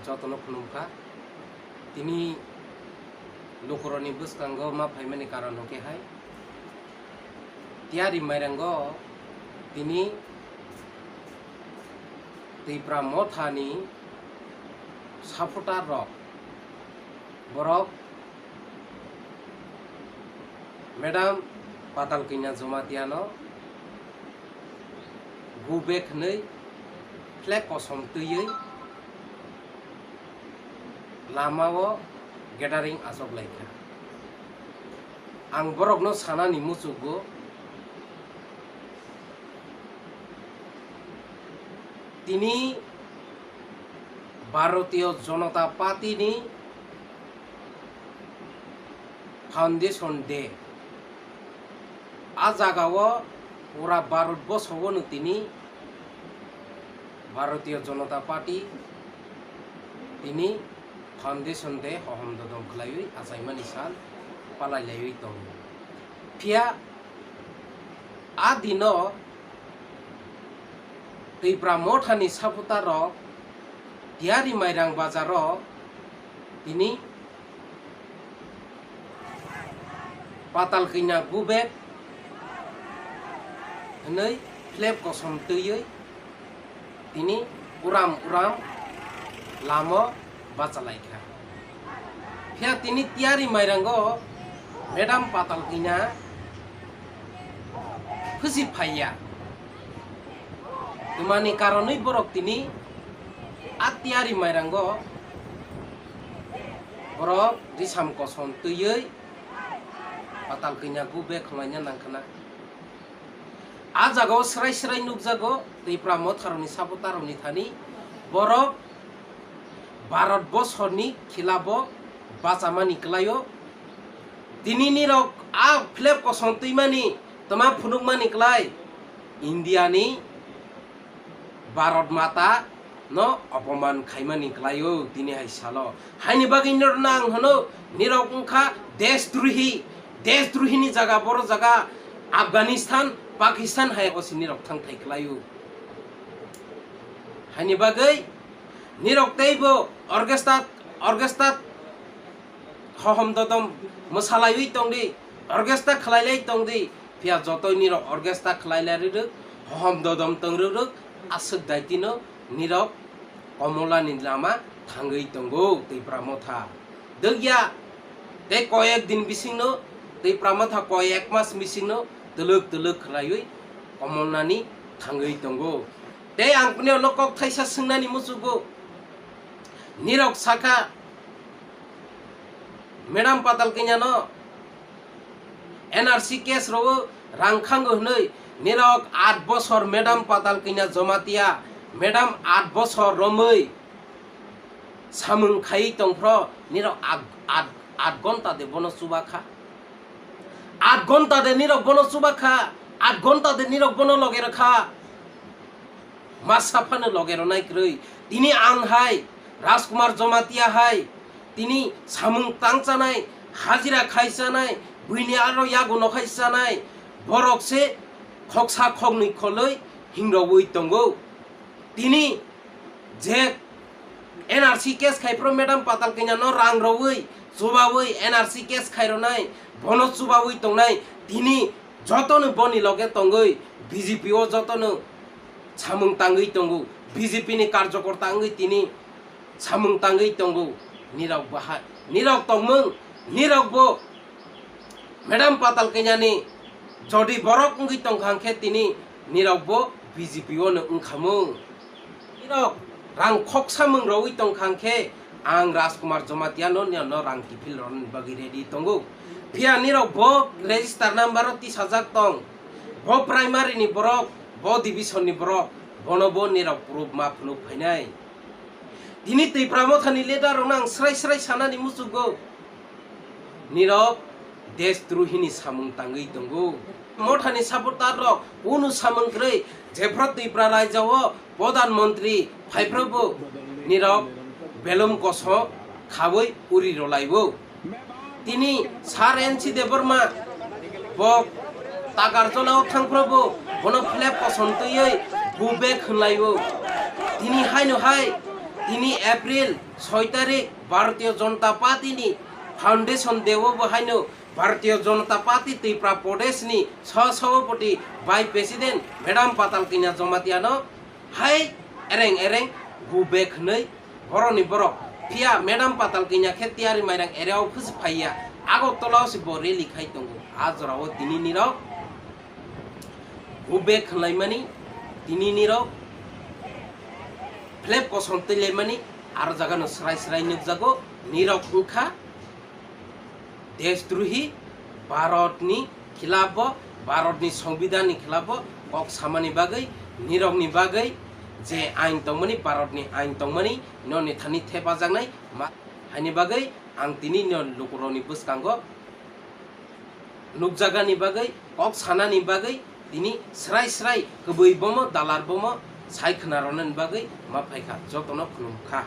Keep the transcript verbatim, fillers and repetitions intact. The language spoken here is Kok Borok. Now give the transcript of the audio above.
Jotono khulumkha. Tini lukurokni bwskango ma phaimani karon hwnkhe hai, Tiyari Mairango tini Tipra Mothani supporter rok, borok Madam Patal Kanya Jamatia no go back hwnwi flag kosom twiwi lama o gathering achuk lai kha. Ang borok no sanani muchukgo, tini Bharatiya Janata Party ni Foundation Day. A jaga o pura Bharat boso o no tini Bharatiya Janata Party tini Foundation Day hohom dodom khlaiwi achaimani sal palai laiwi tongo. Phiya a dino Tipra Mothani supporter rok Tiyari Mairang bazar o tini Patal Kanya go back hwnwi flag kosom twiwi tini uram uram lama o bachalaikha. Phiya tini Tiyari Mairango Madam Patal Kanya phusi phaiya. Twmani karonwi borok tini a Tiyari Mairango borok risam kosom twiwi Patal Kanya go back khwlaina nangkhwna. A jagao srai srai nukjago Tipra Motharokni supporterrokni thani borok Bharat bosorni khilabo bachamani kwlaio. Tini nirok a flag kosom twimani twma phunukmani kwlai Indiani Bharat Mata no opoman khaimani kwlaio tini hai salo. Haini bagwi norno ang hwno, nirok wngkha deshdrohi, deshdrohini jaga, boro jaga Afghanistan, Pakistan hai osi nirok thangthai kwlaio. Haini bagwi nirok teibo orchestra, orchestra hohom dodom mwsalaiwi tongdi, orchestra khwlailai tongdi, phiya jotoi nirok orchestra khwlailai rwrwk, hohom dodom tong rwrwk, aswk daitino nirok Komolani lama thangwi tongo Tipra Motha. Dwkya tei koyek din bisingno, Tipra Motha koyek mas bisingno twlwk twlwk khwlaiwi Komolnani thangwi tongo. Tei ang pwnio no kok thaisa swngnani muchugo, nirok sakha, Madam Patal Kanya no N R C case rwo rang khango hwnwi nirok aat bosor Madam Patal Kanya Jamatia, Madam aat bosor romwi samung khaiwi tongphro nirok aat, aat, aat gonta de bono chubakha. Aat gonta de nirok bono chubakha, aat gonta de nirok bono loge rwkha. Masa phano loge rwnai kwrwi. Tini ang hai, Rajkumar Jamatia hai, tini samung tang chanai, hajira khai chanai, buini aro yago no khai chanai, borok se khoksa khoknwi kholwi hingrogwi tongo. Tini je N R C case khai phro Madam Patal Kanya no rang rogwi, chubawi N R C case khai rwnai, bono chubawi tongnai, tini jotono boni loge tongwi B J P o jotono samung tangwi tongo, B J P ni karjokorta wngwi tini samung tangwi tongo. Nirok bahai, nirok tongmung, nirok bo Madam Patal Kanyani jodi borok wngwi tongkha hwnkhe tini nirok bo B J P o no wngkhamung. Nirok rang khoksa mung rogwi tongkha hwnkhe ang Rajkumar Jamatia no, no rang kiphil rwnani bagwi ready tongo. Phiya nirok bo register number o tisajak tong. Bo primary ni borok, bo division ni borok, bono bo nirok proof ma phunuk phainai. Tini Tipra Mothani leader rokno ang srai srai sanani muchugo. Nirok deshdrohini samung tangwi tongo. Mothani supporter rok unu samung kwrwi jephru Tipra raijao Pradhan Mantri phaiphrubo nirok belum koso khawi uri rwlaibo. Tini Sir N C Debbarma bo Takarjala o thangphrubo bono flag kosom twiwi go back hwnlaio. Tini haino hai Tini April soi tarik Bharatiya Janata Party ni Foundation Day o bo haino Bharatiya Janata Party Tripura Pradesh ni sah sabhapati Vice President Madam Patal Kanya Jamatia no hai ereng ereng gubek hwnwi borok ni borok phiya Madam Patal Kanya khe tiyari mairang area o phusi phaiya Agartala o se bo rally khai tongo. A jora o tini nirok gubek hwnlaimani, tini nirok flap kosom twilaimani, aro jaga no srai srai nukjago, nirok wngkha deshdrohi, Bharat ni khilaf o, Bharat ni Songbidan ni khilaf o kok samani bagwi, nirok ni bagwi je ain tongmani, Bharat ni ain tongmani, no ni thani thepajaknai ma-, haini bagwi ang tini no lukurok ni bwskango nukjagani bagwi, kok sanani bagwi, tini srai srai kwbwi bomo, dalar bomo sai khwna rwnani bagwi ma phaikha, jotono khulumkha.